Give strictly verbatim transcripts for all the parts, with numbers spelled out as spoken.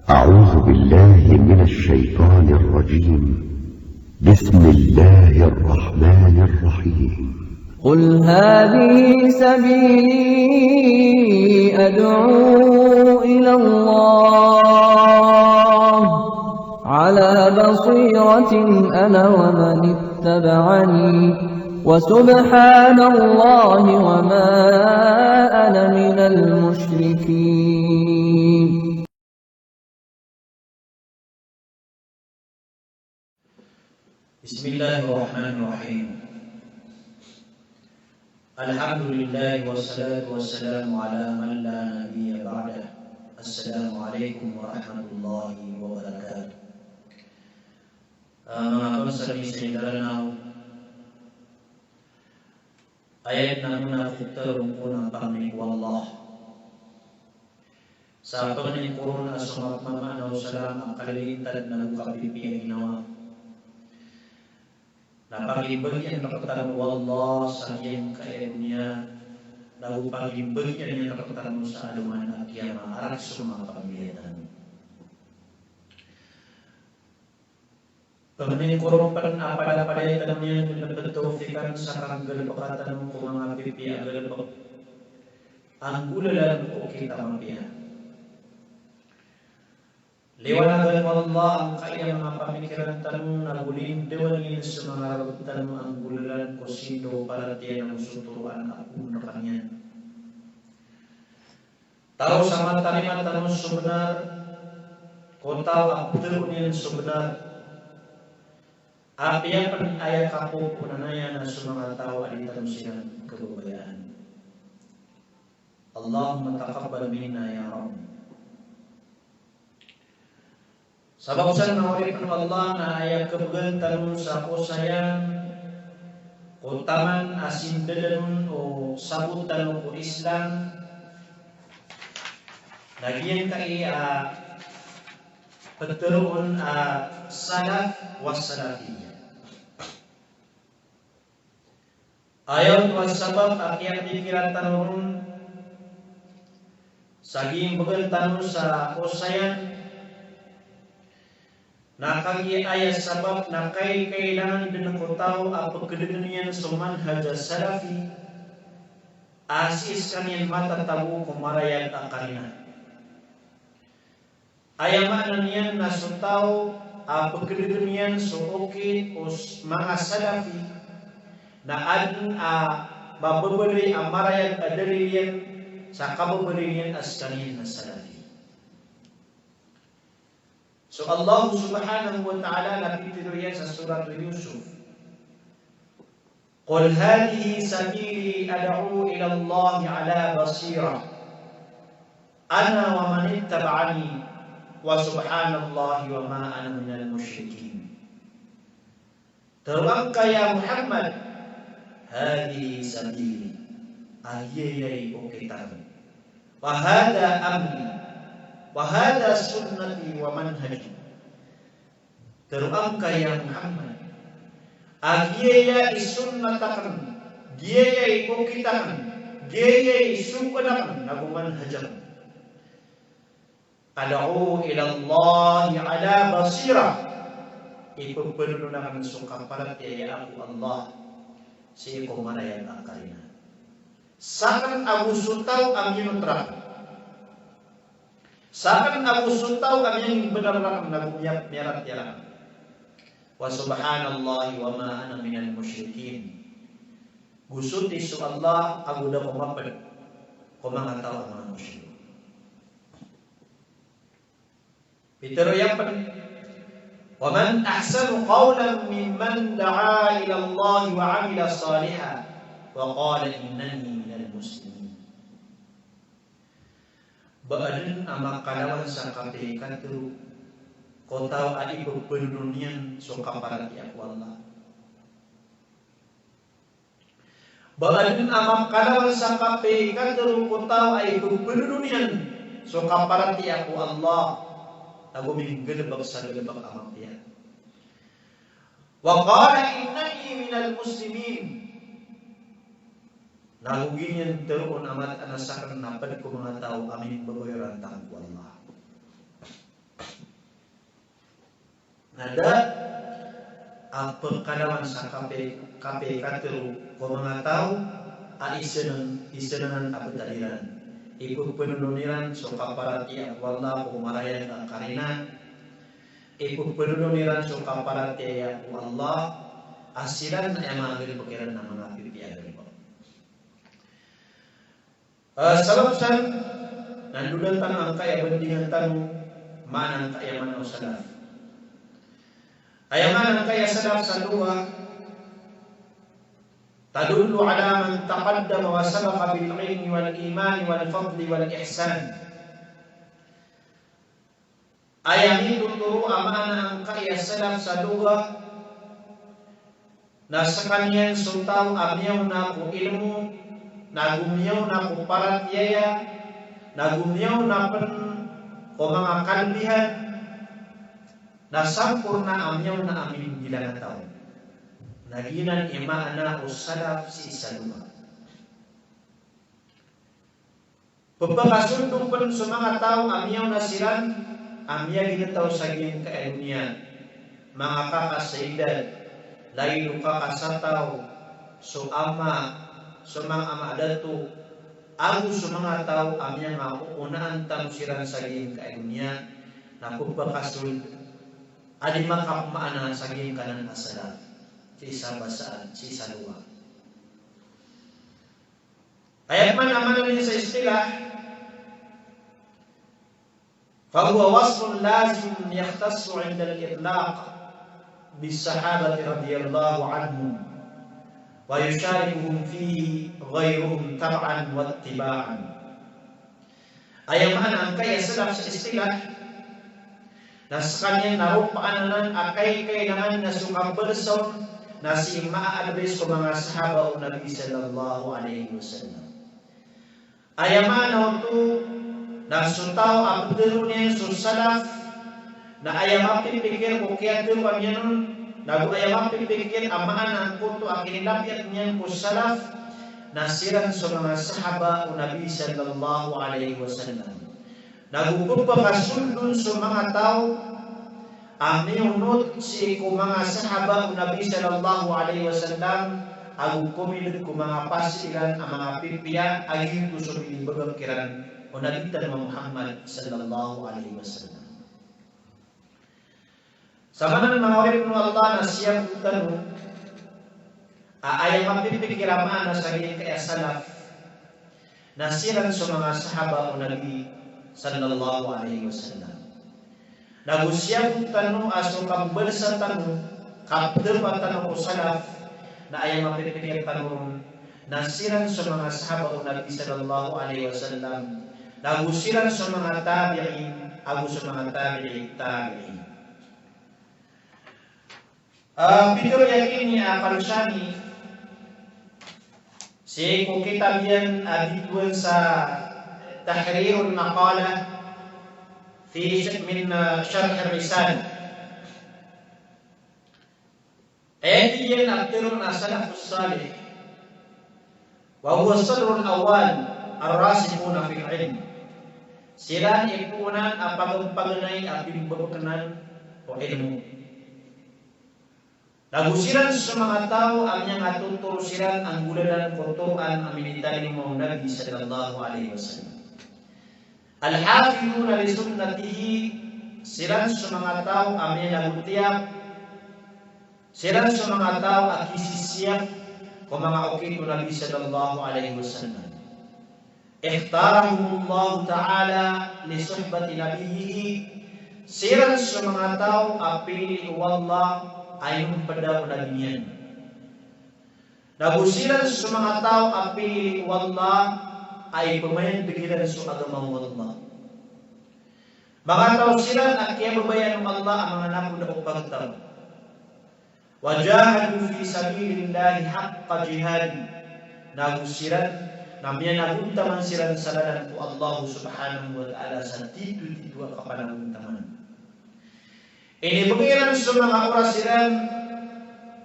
أعوذ بالله من الشيطان الرجيم. بسم الله الرحمن الرحيم. قل هذه سبيلي أدعو إلى الله على بصيرة أنا ومن اتبعني وسبحان الله وما أنا من المشركين. بسم الله الرحمن الرحيم. الحمد لله والصلاة والسلام على من لا نبي بعده. السلام عليكم ورحمة الله وبركاته. Ah, manga bangsa mi sa Indaranaw, aya dn a mona ko tharoon ko na pangni ko Allah. Sa pangni ko ron a so mapmamaana o salam a kalilintad na go kapipiya ginawa na pagimbagian rktano o Allah sa giyangkaya doniya, na go pagimbagian iyan rktano sa alongan a kiyama a rakes o manga pamilya tano. Pangni ko ron pn a padapaday tano niyan dn a ptawfiqan sa kanggalbka tano ko manga pipiya a galbk a nggolalan ko okit a mapiya. Liwanagan o Allah angkaya manga pamikiran tano na go lindawan iyan so manga rarb tano a nggolalan ko sindo paratiyaya na go so toroan a poon rkaniyan. Taw sa matarima tano so bnar ko taw a ptharoon iyan so bnar. Apiya pn aya kapopoonanaya na so manga taw a di tano siran kababayaan. Allahumma taqabbal minna ya Rabb. Sabap san, manga oripn o Allah, na aya khabgan tano sa osayan ko taman a sindadan on o sabot tano ko Islam, na giyangkai a ptharoon a salaf wa salafiyya. Aya oto a sabap a kiyapikira tano ron sa gimbgan tano sa osayan, na kagiya aya sabap na kai-, kailangan dn ko taw a pkdgn iyan so manhaj a salafi, a sii skaniyan matatago ko marayag a karina. Aya maana niyan na so taw a pkdgn iyan so okit o s-, manga salafi, na adn a mababalay a marayag a dalil iyan sa kababalay niyan a skaniyan na salafi. So Allah subhanahu wa ta'ala na pitharo iyan sa Surat Yusuf, "Qul hadhihi sabili ad'u ila Allahi ala basirah, ana wa man ittaba'ani, wa subhanallahi wa ma ana minal mushrikin." Tharoa ngka ya Muhammad, "Hadhihi sabili," a giyaya i okit akn. "Wa hadha amri," wa "Hadha sunnati wa manhaji." Tharoa ngka ya Muhammad, a giyaya i sunnat akn, giyaya i okit akn, giyaya i sogoan akn, ago manhaj akn. "Ad'u ila Allahi ala basirah." Ipphanonoon akn so kaparatiyaya ko Allah sii ko marayag a karina. Sakn ago so taw a miyonot rakn. Sakn ago so taw a miyangbnar rakn ago miya-, miyaratiyaya rakn. "Wa subhanallahi wa ma ana minal mushrikin." Go soti so Allah ago da ko mapd ko manga taw a manga mushrik. Pitharo iyan pn, "Wa man ahsanu qawlan mimman da'a ila Allahi wa amila salihan wa qala innani minal muslimin." Ba adn a makalawan sa kapiya katharo ko taw a ipphanonoon iyan so kaparatiyaya ko Allah. Ba adn a makalawan sa kapiya katharo ko taw a ipphanonoon iyan so kaparatiyaya ko Allah, ago minggalbk sa galbk a mapiya. Wa qala innani minal muslimin. Na go giya niyan tharoon a mataan a sakn na pd ko manga taw a mimbabayorantang ko Allah. Na da a pkalawan sa kapi, kapi katero ko manga taw a isa nan, isa nan a btad iran. Ipphanonon iran so kaparatiyaya ko Allah ko marayag a karina. Ipphanonon iran so kaparatiyaya ko Allah a siran na aya manga galbk iran na manga pipiya a galbk. Ah, sabap san, na ndodan tano angkaya bandingan tano, maana angkaya maana o salaf. Aya maana angkaya salaf sa lugha, tadullu ala man taqaddama wa sabaqa bil ilmi wal imani wal fadli wal ihsan. Aya mitotoro a maana angkaya salaf sa lugha, na skaniyan so taw a miyaona ko ilmo, nago miyaona ko paratiyaya, nago miyaona pn ko manga kalbihan, na samporna a miyaona a mimbila a taw. Na giyanan i maana o salaf sii sa lugha. Pphakasold pn so manga taw a miyaona siran a miyagintaw sa giyangkaya doniya, manga kaka sa idad, lagid o kaka sa taw, so ama, so manga ama a dato, ago so manga taw a miyangaoonaan tano siran sa giyangkaya doniya, na pphakasold a di makapmaana sa giyangkanan a salaf, sii sa basaan, sii sa lugha. Aya pman a maana niyan sa istilah, fahuwa wasfun lazim yakhtassu indal itlaq bis sahabati radiyallahu anhum, wa yusharikuhum fihi ghayruhum tab'an wa ittiba'an. Aya maana angkaya salaf sa istilah, na skaniyan na ropaan anan a kay, kailangan na so kabalasan na sii maaddress ko manga sahaba o Nabi sallallahu alaihi wasallam. Aya maana oto na so taw a ptharoon iyan so salaf, na aya mapipikir ko kiyatharoa niyan on, nago aya mapipikir a maana angkoto a kinilapiyat niyan ko salaf, na siran so manga sahaba o Nabi sallallahu alaihi wasallam. Nago pphakasold on so manga taw a miyonot sii ko manga sahaba o Nabi sallallahu alaihi wasallam, ago komilid ko manga pasiran a manga pipiya a giyoto so minimbagak iran o Nabi tano a Muhammad sallallahu alaihi wasallam. Sa maana, manga oripn o Allah, na siyabot tano a aya mapipikir a maana sa giyangkaya salaf na siran so manga sahaba o Nabi sallallahu alaihi wasallam. Nago siyabot tano a so kababalasan tano, kaptharoa tano ko salaf, na aya mapipikir tano ron na siran so manga sahaba o Nabi sallallahu alaihi wasallam, nago siran so manga tabi'in, ago so manga tabi'i tabi'in. Ah, pitharo iyan ini a kalosani sii ko kitab iyan a bitowan sa Tahrirul Maqalah fi sh-, min, ah, Sharh Ar-Risalah. Aya tig iyan a pitharo on a salafus salih, wa huwa sadrul awwal ar-rasikhuna fil ilm. Siran i poonan a pagn-, paganay a pimbabaknan o ilmo. Nago siran so manga taw a miyangatotoro siran a nggolalan ko toroan a minitalingoma o Nabi sallallahu alaihi wasallam. Al-hafidhuna li sunnatihi, siran so manga taw a miyanagotiya, siran so manga taw a kisisiyap ko manga okit o Nabi sallallahu alaihi wasallam. Ikhtarahumullahu ta'ala li suhbati nabiyyihi, siran so manga taw a pinili o Allah a inompda o Nabi niyan. Nago siran so manga taw a pinili o Allah a ipmayandg iran so agama o Allah. Manga taw siran a kiyababayaan o Allah a manga nakoda o pagtaw. Wa jahadu fi sabilillahi haqqa jihadih. Nago siran na miyanagontaman siran sa lalan ko Allah subhanahu wa ta'ala sa titotito a kapanagontaman. Inibgay iran so manga oras iran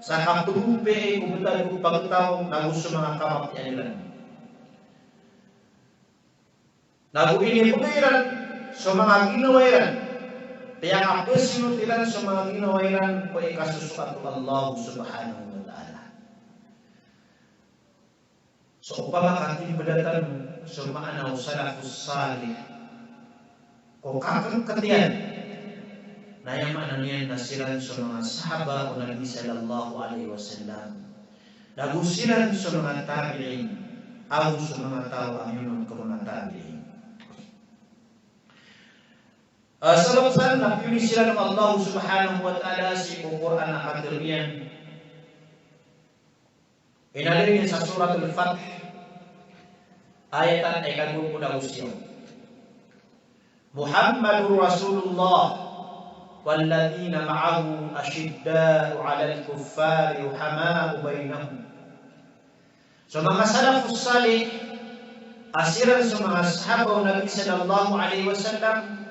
sa kapagompiya ko btad o pagtaw nago so manga kamapiyaan iran. Nago inibgay iran so manga ginawa iran Piyakapzinot iran so manga ginawa iran ko ikasosoat o Allah subhanahu wa ta'ala. So opama ka timbeda tano so maana o salafus salih ko kakengket iyan, na aya maana niyan na siran so manga sahaba o Nabi sallallahu alaihi wasallam, nago siran so manga tabi'in, ago so manga taw a miyaona ko manga tabi'in. Ah, sabap san na piyoni siran o Allah subhanahu wa ta'ala sii ko Qur'an a katharo iyan. Inaloy niyan sa Suratul Fath, ayat a ika dowa polo ago siyaw. Muhammadur Rasulullah walladhina ma'ahu ashidda'u 'alal kuffari ruhama'u bainahum. So manga salafus salih, a siran so manga sahaba o Nabi sallallahu alaihi wasallam,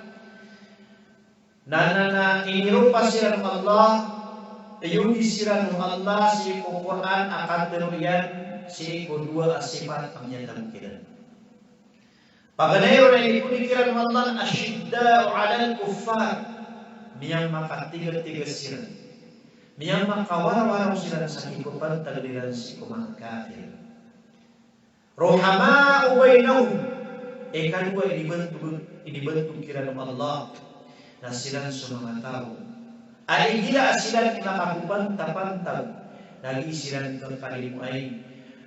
na, na, na iniropa siran o Allah, iyoni siran o Allah sii ko Qur'an a katharo iyan sii ko dowa a sipat a miyatago kiran. Paganay ron na inipodi kiran o Allah na ashidda'u 'alal kuffar, miyamakatigatega siran, miyamakawarawarao siran sa kipapantag iran sii ko manga kafir. Ruhama'u bainahum, ikadowa inibantog, inibantog kiran o Allah na siran so manga taw a igira a siran i makapapantapantag, na di siran kekalimoay,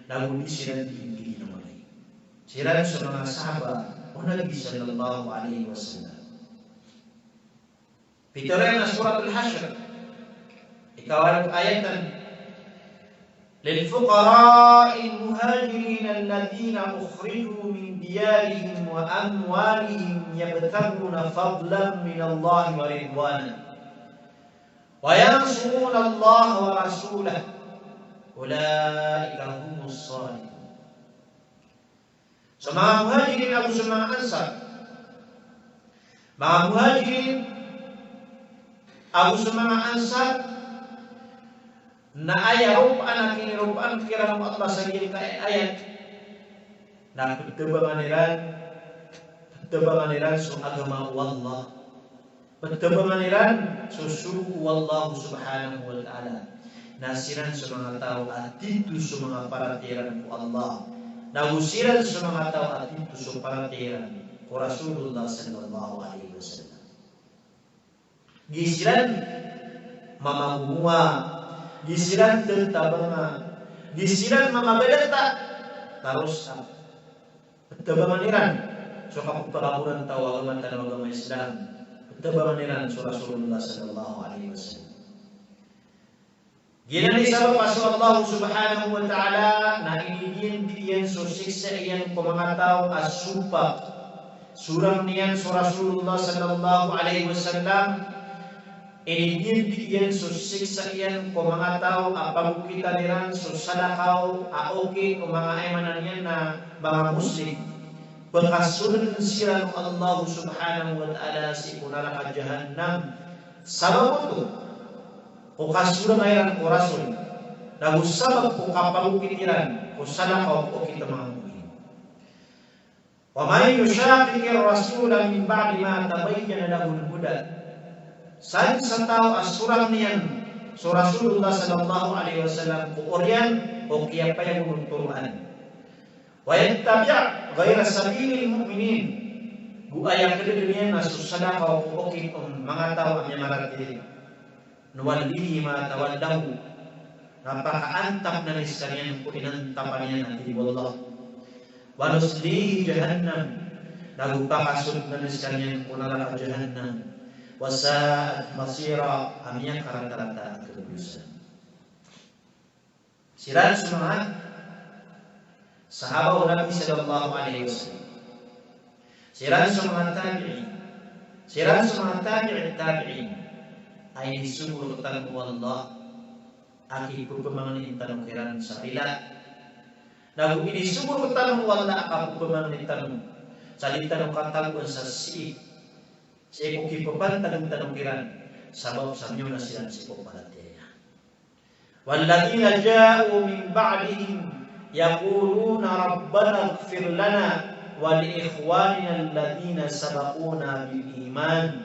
nago di siran di inggiginawaay. Siran so manga sahaba o Nabi sallallahu alaihi wasallam. Pitharo iyan a Suratul Hashr, ika walo a ayat, lil fuqara'il muhajirin alladhina ukhriju min diyarihim wa amwalihim yabtaghuna fadlan minallahi wa ridwana wa yansuruna Allaha wa rasulahu, ulaika humus salihun. So manga Muhajirin ago so manga Ansar. Manga Muhajirin ago so manga Ansar, na aya ropaan a kiniropaan kiran o Allah sa giyangkai a ayat na petabangan iran, petabangan iran so agama o Allah. Petabangan iran so sogo o Allah subhanahu wa ta'ala. Na siran so manga taw a tito so manga paratiyaya iran ko Allah. Nago siran so manga taw a tito so paratiyaya iran ko Rasulullah sallallahu alaihi wasallam. Di siran mamagomowa, di siran tentabanga, di siran mamagadata, taros a petabangan iran so kapepakaboran taw a agama tano a agama Islam. Petabangan iran so Rasulullah sallallahu alaihi wasallam. Giyanan i sabap a so Allah subhanahu wa ta'ala na inidiyandi iyan so siksa iyan ko manga taw a sopak, sorang iyan so Rasulullah sallallahu alaihi wasallam. Inidiyandi iyan so siksa iyan ko manga taw a pagokitan iran so salakaw a okit o manga, aya maana niyan na manga Muslim. Pekasoden siran o Allah subhanahu wa ta'ala sii ko naraka Jahannam. Sabap oto ko kasoranga iran ko Rasul, nago sabap ko kapagokit iran ko salakaw a okit o manga mu'min. Wa man yushaqiqir rasula min ba'di ma tabayyana lahul huda. Sadn sa taw a sorang iyan so Rasulullah sallallahu alaihi wasallam ko oriyan o kiyapayagono toroan. Wa yattabi' ghayra sabilil mu'minin. Go aya kededen iyan na so salakaw ko okit o manga taw a miyamaratiyaya. Nuwallihi ma tawalla. Na pakaantap na skaniyan ko inantapan iyan, a tig o Allah. Wa nuslihi jahannam. Nago pakasold na skaniyan ko naraka Jahannam. Wa sa'at masira, a miyakaratarata a kabolosan. Siran so manga sahaba o Nabi sallallahu alaihi wasallam. Siran so manga tabi'in. Siran so manga tabi'it tabi'in. A inisogo rktano o Allah a kipepamangnin tano kiran sa rila. Nago inisogo rktano o Allah a kapepamangnin tano sa di tano katagoan sa sii, sii ko kipepantag tano kiran, sabap sa miyaona siran sii ko paratiyaya. Walladhina ja'u min ba'dihim yaquluna rabbana ighfir lana wa li ikhwanina alladhina sabaquna bil iman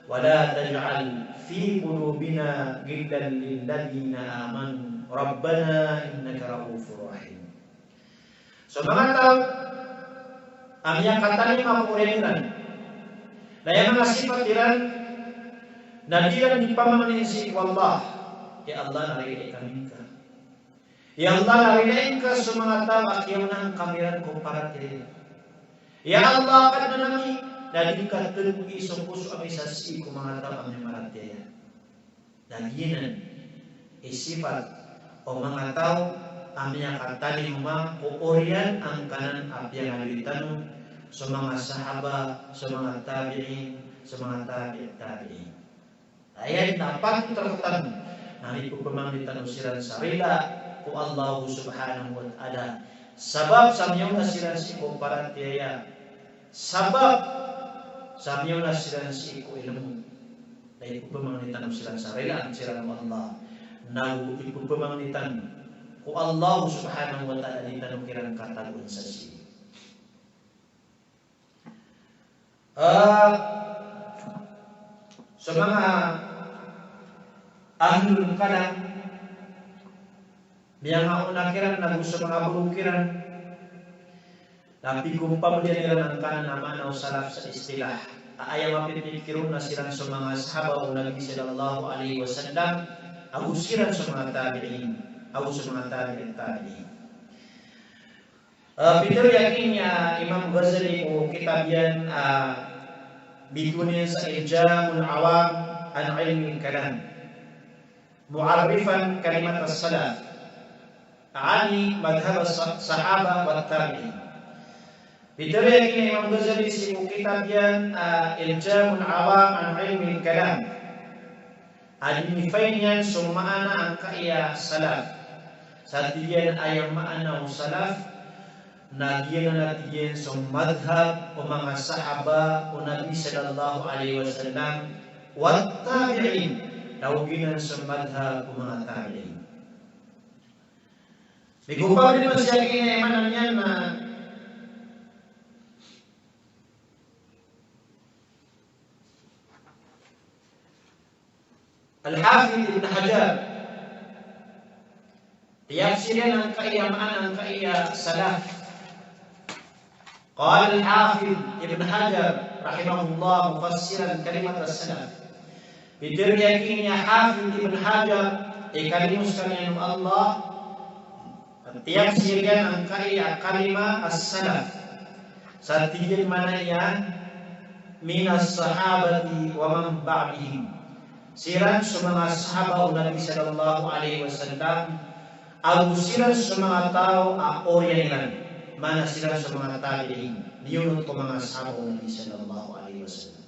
Wa la taj'al fi qulubina ghillan lil ladhina amanu rabbana innaka ra'ufur rahim. So manga taw a miyakatalingoma ko oriyan iran, na aya manga sipat iran na di iran di pamangnin sii ko Allah, ya Allah, na rilai kami ngka. Ya Allah, na rilai ngka so manga taw a kiyaonaan kami ran ko paratiyaya. Ya Allah, Kadnan ami, na di ngka tagoi so poso ami sii ko manga taw a miyamaratiyaya. Na giyanan i sipat o manga taw a miyakatalingoma ko oriyan angkanan a piyangaloy tano, so manga sahaba, so manga tabi'in, so manga tabi'it tabi'in. Aya na patot rktano na mipepamangni tano siran sa rila ko Allah subhanahu wa ta'ala. Sabap sa miyaona siran sii ko paratiyaya. Sabap sa miyaona siran sii ko ilmo. Na ipepamangni tano siran sa rilaan siran o Allah. Nago ipepamangni tano ko Allah subhanahu wa ta'ala a di tano kiran katagoan sa sii. Ah, so manga ahlul kalam, miyangaona kiran nago so manga bego kiran, na pigompamiliyan iran angkanan a maana o salaf sa istilah. A aya mapipikir on na siran so manga sahaba o Nabi sallallahu alaihi wasallam, ago siran so manga tabi'in, ago so manga tabi'it tabi'in. Ah, pitharo iyan kini a Imam Ghazali ko kitab iyan, ah, bitowan iyan sa Iljamul Awam an Ilmil Kalam, mu'arrifan kalimat as-salaf, ani madhhab as-, sahaba wat tabi'in. Pitharo iyan kini a Imam Ghazali sii ko kitab iyan, ah, Iljamul Awam an Ilmil Kalam. A di nifaid iyan so maana angkaya salaf. Sa tig iyan aya maana o salaf, na giyanan a tig iyan so madhhab o manga sahaba o Nabi sallallahu alaihi wasallam, wat tabi'in, na o giyanan so madhhab o manga tabi'in. Migompamiliyan siya kini a maana niyan na Al-Hafidh Ibn Hajar, tiyafsir iyan angkaya maana angkaya salaf. Qala Al-Hafidh Ibn Hajar rahimahullah mufassiran kalimat as-salaf. Pitharo iyan kini a Hafidh Ibn Hajar, ikalimo skaniyan o Allah, tiyafsir iyan angkaya kalima as-salaf. Sa tig iyan maana iyan, minas sahabati wa man ba'dihim. Siran so manga sahaba o Nabi sallallahu alaihi wasallam, ago siran so manga taw a oriyan iran. Maana siran so manga tabi'in, miyonot ko manga sahaba o Nabi sallallahu alaihi wasallam.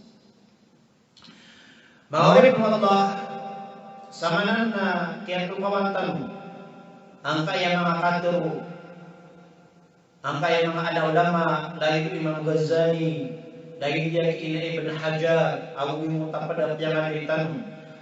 Manga oripn o Allah, samanan na kiyatokawan tano angkaya manga katharo, angkaya manga al-ulama, lagid o Imam Ghazali, lagid iyan i Ibn Hajar, ago giyangkoto a pd a piyangaloy tano,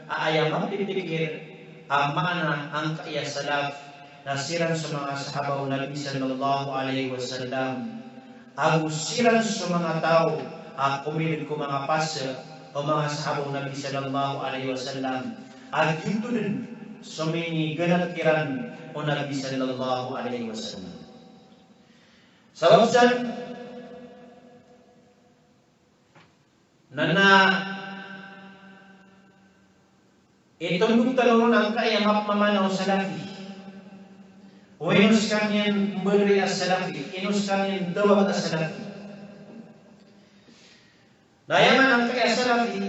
a aya mapipikir a maana angkaya salaf, na siran so manga sahaba o Nabi sallallahu alaihi wasallam, ago siran so manga taw a komilid ko manga pasa o manga sahaba o Nabi sallallahu alaihi wasallam, a giyoto dn so miniganat kiran o Nabi sallallahu alaihi wasallam. Sabap san, na, na itondog tano ron angkaya mapmamaana o salafi. O ino skaniyan mbaloy a salafi, ino skaniyan tawag a salafi. Na aya maana angkaya salafi,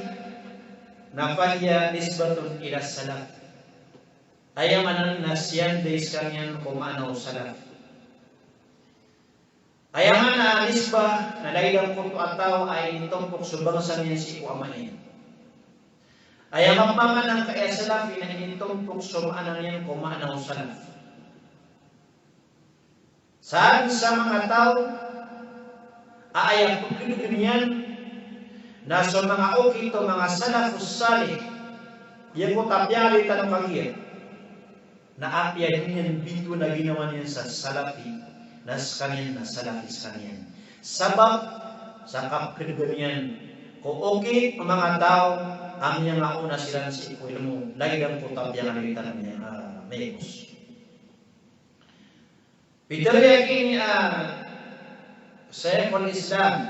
na fahiya nisbatun ila salaf. Aya maana na siyanday skaniyan ko maana o salaf. Aya maana a nisbah na lagid angkoto a taw a initompok so bangsa niyan sii ko ama iyan. Aya mapmamaana angkaya salafi na initompok so maana niyan ko maana o salaf. Sadn sa manga taw a aya pkdgn iyan na so manga okit o manga salafus salih, giyangkoto a piyangaloy tano kagiya. Na apiya di niyan bitowan a ginawa niyan sa salafi, na skaniyan na salafi skaniyan. Sabap sa kapkdgan iyan o okit o manga taw a miyangaona siran sii ko ilmo, lagid angkoto a piyangalilitanan iyan a, ah, miyagos. Pitharo iyan a Shaykhul Islam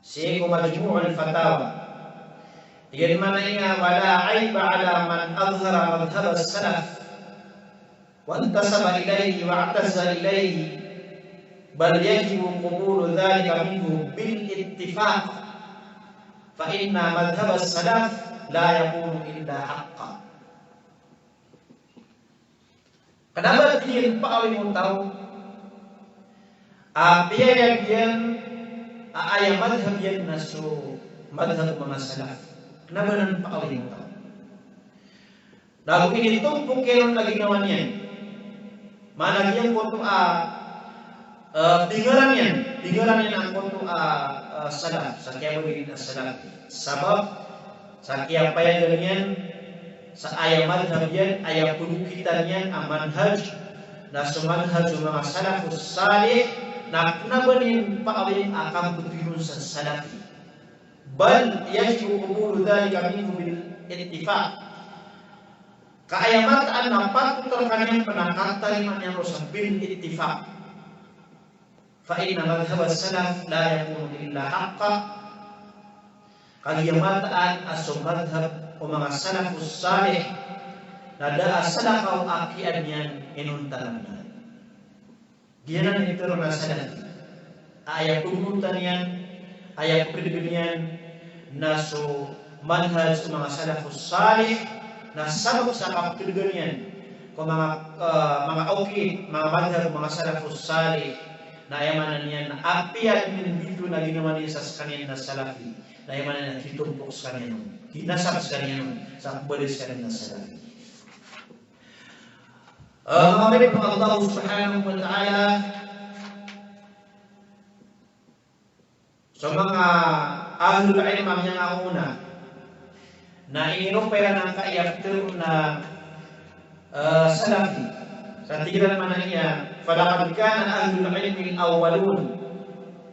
sii ko Majmu'ul Fatawa. Iyan maana niyan, "Wa la aiba ala man azhara madhhab as-salaf wa intasaba ilayhi wa i'tazza ilayhi, bal yajibu qabulu dhalika minhu bil ittifaq, fa inna madhhab as-salaf la yakunu illa haqqan." Kna ba, tig iyan, paawing o taw a piyayag iyan a aya madhhab iyan na so madhhab o manga salaf. Kna ba nan paawing o taw. Na go initompok iyan on a ginawa niyan. Maana giyangkoto a, eh, pingaran iyan, pingaran iyan angkoto a, eh, salaf, sa kiyabaloy iyan a salaf. Sabap sa kiyapayagan iyan sa aya madhhab iyan, aya pgokitan iyan a manhaj, na so manhaj o manga salafus salih, na kna ba niyan paawing a kamptoon sa salafi. Bal yajibu qabulu dhalika minhu bil ittifaq. Ka aya mataan na patot rkaniyan pn a katarimaan iyan roo sa bil ittifaq. Fa inna madhhab as-salaf la yakunu illa haqqa. Kagiya mataan a so madhhab o manga salafus salih na da a salakaw a kiyaan iyan inonta na bnar. Giyanan i pitharo a salafi. Aya pgonotan iyan, aya pkdgn iyan na so manhaj o manga salafus salih, na sabap sa kapkdgn iyan ko manga, eh, manga okit, manga madhhab o manga salafus salih, na aya maana niyan na apiya dn iyan bitoon a ginawa niyan sa skaniyan na salafi, na aya maana niyan na titompok skaniyan on, tinasab skaniyan on, sa kmbaloy skaniyan na salafi. Eh, manga oripn o Allah subhanahu wa ta'ala, so manga ahlul ilm a miyangaona na iniropa iran angkai a pitharo a, eh, salafi. Sa tig iran maana niyan, "Falaqad kana ahlul ilmil awwalun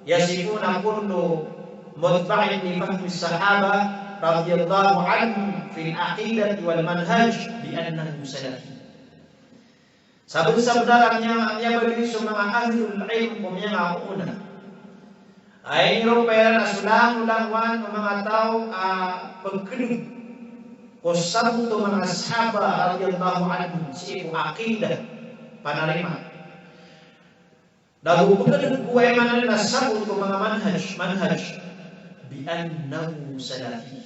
yasifuna kulla mutba'in li fahmis sahabah radiyallahu anhum fil aqidati wal manhaj bi annahu salafi." Sabnsabnar a miya-, miyabaloy so manga ahlul ilm ko miyangaona a iniropa iran a so langolangowan o manga taw a pkdg ko sabot o manga sahaba radiyallahu anhum sii ko aqidah, panarima. Na go pkdg ko aya maana niyan na sabot o manga manhaj, manhaj, bi annahu salafi.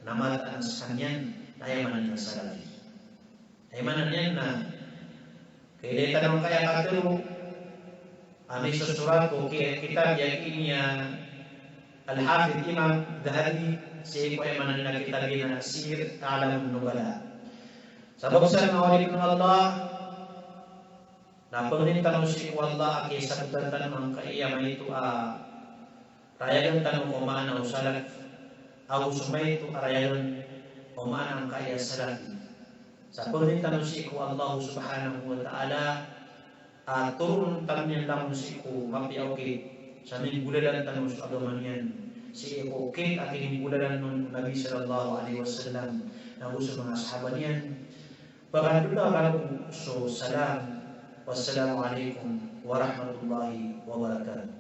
Na mataan a skaniyan na aya maana niyan na salafi. Aya maana niyan na kailay tano angkai a katharo a misosorat ko ki-, kitab iyan a Al-Hafidh Imam Dhahabi sii ko aya maana niyan na kitab iyan a Siyar A'lamun Nubala. Sabap sa, manga oripn o Allah, na pangnin tano sii ko Allah a kiyasabotan tano angkai a maito a rayagan tano ko maana o salaf, ago so maito a rayagan o maana angkai a salafi. Sa pangnin tano sii ko Allah subhanahu wa ta'ala a toron tano niyan langon sii ko mapiya a okit, sa minggolalan tano so agama niyan sii ko okit a kininggolalan on o Nabi sallallahu alaihi wasallam, na go so manga sahaba niyan. Pagandodaan ko so salam. Wassalamu alaikum warahmatullahi wabarakatuh.